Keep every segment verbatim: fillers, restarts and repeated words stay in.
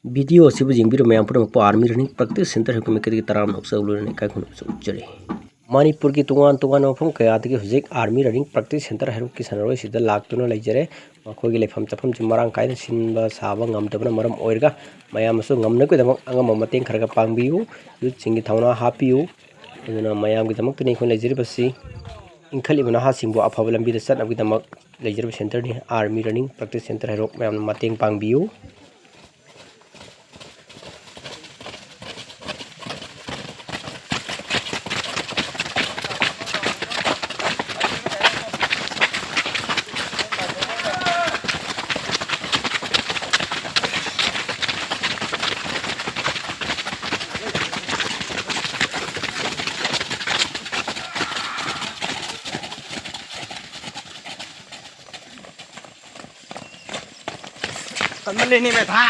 Video ꯑꯁꯤꯕꯨ ꯌꯦꯡꯕꯤꯔꯤꯕ ꯃꯌꯥꯝ ꯄꯨꯝꯅꯃꯛꯄꯨ ꯑꯥꯔꯃꯤ ꯔꯟꯅꯤꯡ ꯄ꯭ꯔꯦꯛꯇꯤꯁ ꯁꯦꯟꯇꯔ ꯍꯥꯏꯕ ꯃꯥꯏꯀꯩꯗꯒꯤ ꯇꯔꯥꯝꯅ ꯑꯣꯛꯆꯕ ꯂꯣꯏꯅꯅ ꯏꯀꯥꯏ ꯈꯨꯝꯅꯕꯁꯨ ꯎꯠꯆꯔꯤ꯫ ꯃꯅꯤꯄꯨꯔꯒꯤ ꯇꯣꯉꯥꯟ ꯇꯣꯉꯥꯟꯕ ꯃꯐꯝ ꯀꯌꯥꯗꯒꯤ ꯍꯧꯖꯤꯛ ꯑꯥꯔꯃꯤ ꯔꯟꯅꯤꯡ ꯄ꯭ꯔꯦꯛꯇꯤꯁ ꯁꯦꯟꯇꯔ ꯍꯩꯔꯣꯛꯀꯤ ꯁꯥꯟꯅꯔꯣꯏꯁꯤꯗ ꯂꯥꯛꯇꯨꯅ ꯂꯩꯖꯔꯦ꯫ ꯃꯈꯣꯏꯒꯤ ꯂꯩꯐꯝ ꯆꯥꯐꯝꯁꯤ ꯃꯔꯥꯡ ꯀꯥꯏꯅ ꯁꯤꯟꯕ ꯁꯥꯕ ꯉꯝꯗꯕꯅ ꯃꯔꯝ ꯑꯣꯏꯔꯒ ꯃꯌꯥꯝꯅꯁꯨ ꯉꯝꯅꯕꯒꯤꯗꯃꯛ ꯑꯉꯝꯕ ꯃꯇꯦꯡ ꯈꯔ ꯈꯔ ꯄꯥꯡꯕꯤꯌꯨ꯫ ꯌꯨꯠꯁꯤꯡꯒꯤ ꯊꯧꯅꯥ ꯍꯥꯞꯄꯤꯌꯨ꯫ ꯑꯗꯨꯅ ꯃꯌꯥꯝꯒꯤꯗꯃꯛꯇꯅꯤ ꯑꯩꯈꯣꯏꯅ ꯂꯩꯖꯔꯤꯕꯁꯤ꯫ ꯏꯟꯈꯠꯂꯤꯕ ꯅꯍꯥꯁꯤꯡꯕꯨ ꯑꯐꯕ ꯂꯝꯕꯤꯗ ꯆꯠꯅꯕꯒꯤꯗꯃꯛ ꯂꯩꯖꯔꯤꯕ ꯁꯦꯟꯇꯔꯅꯤ, ꯑꯥꯔꯃꯤ ꯔꯟꯅꯤꯡ ꯄ꯭ꯔꯦꯛꯇꯤꯁ ꯁꯦꯟꯇꯔ ꯍꯩꯔꯣꯛ꯫ ꯃꯌꯥꯝꯅ ꯃꯇꯦꯡ ꯄꯥꯡꯕꯤꯌꯨ꯫ ꯀꯟꯃꯜꯂꯦꯅꯦ ꯃꯦꯊꯥ꯫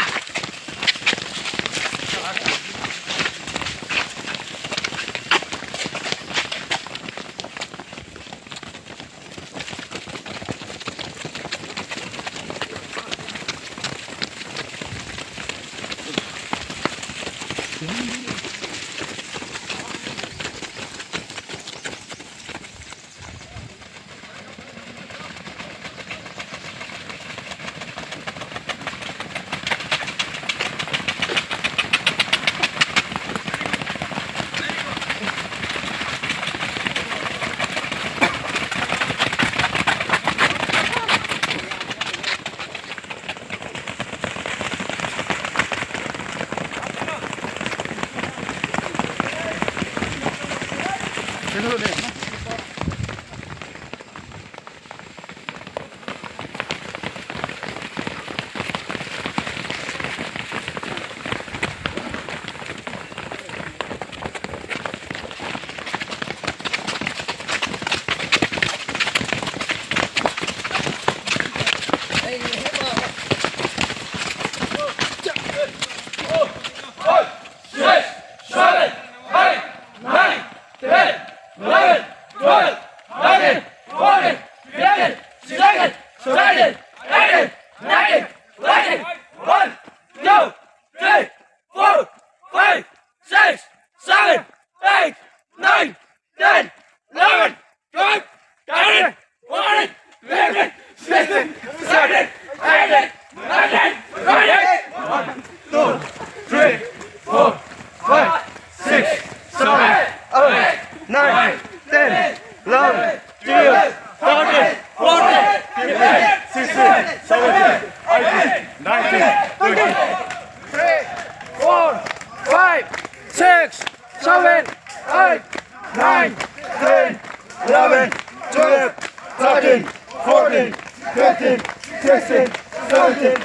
nine, ten, eleven, twelve, thirteen, fourteen, fifteen, sixteen, seventeen,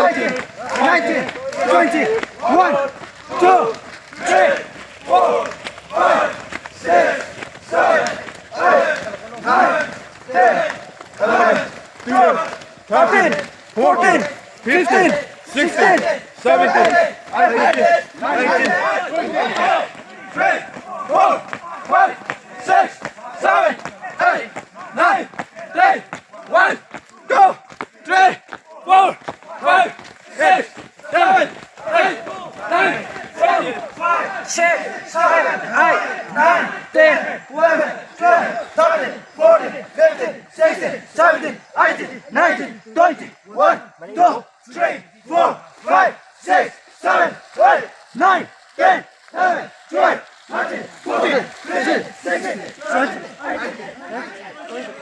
eighteen, nineteen, twenty, one, two, three, four, five, six, seven, eight, nine, ten, eleven, twelve, thirteen, fourteen, fifteen, sixteen, seventeen, eighteen, nineteen, twenty, three, four, five, six, seven, eight, nine, ten, one, two, three, four, five, six, seven, eight, nine, ten, six, seven, eight, nine, ten, eleven, twelve, thirteen, fourteen, fifteen, sixteen, seventeen, eighteen, nineteen, twenty, one, two, three, four, five, six, seven, eight, nine, ten, eleven, twelve, thirteen, fourteen, fifteen, sixteen, seventeen, eighteen, nineteen, twenty.